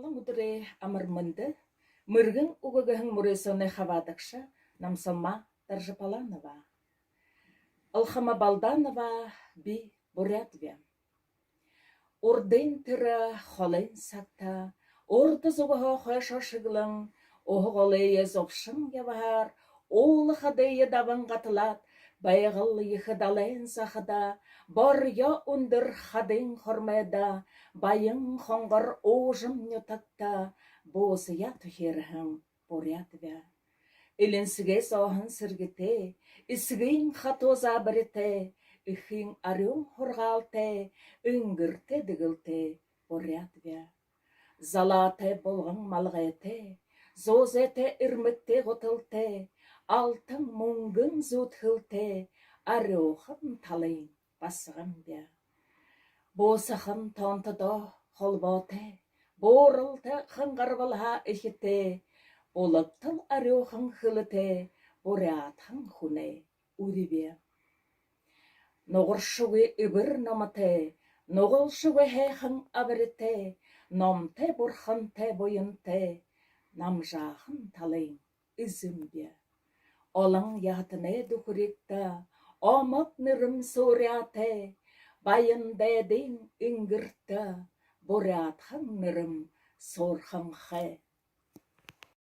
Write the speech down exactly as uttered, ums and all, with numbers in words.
Олон үдэрэй амар мэндэ! Мэргэн үгэ гэһэн мүрысөөнэй хабаадагша Намсалма Даржапаланова. Алхама Балданова. Би буряадби. Урдын тэрэ холын сагта урда зүгһөө хойшоо шэглэн, уһа голые зобшон ябаһаар, уула хадые дабан гаталаад, Байгал ехэ далайн захада, Борьёо үндэр хадын хормойдо, баян хонгор уужам нютагта буусаяа түхеэрһэн буряадби. Элинсэгэй зооһон сэргэтэй, эсэгын хатуу заабаритай, эхын арюун һургаалтай, энгэртэй дэгэлтэй буряадби. Залаатай булган малгайтай, зуузайтай эрмэгтэй гуталтай, алтан мүнгэн зүүдхэлтэй, арюухан талын басаганби. Буусахан тоонтодоо холбоотой, бууралтай хангарбалһаа эхитэй, булагтал арюухан хэлэтэй буряадхан хүнэй үриби. Нугаршагүй эбэр номотой, нугалшагүй һайхан абаритай, номтой бурхантай буянтай, Намжаахан талын эзэмби. Олон яһатанай дүхэригтэ омог нэрэм сууряатай, баян дайдын энгэртэ буряадхан нэрэм суурханхай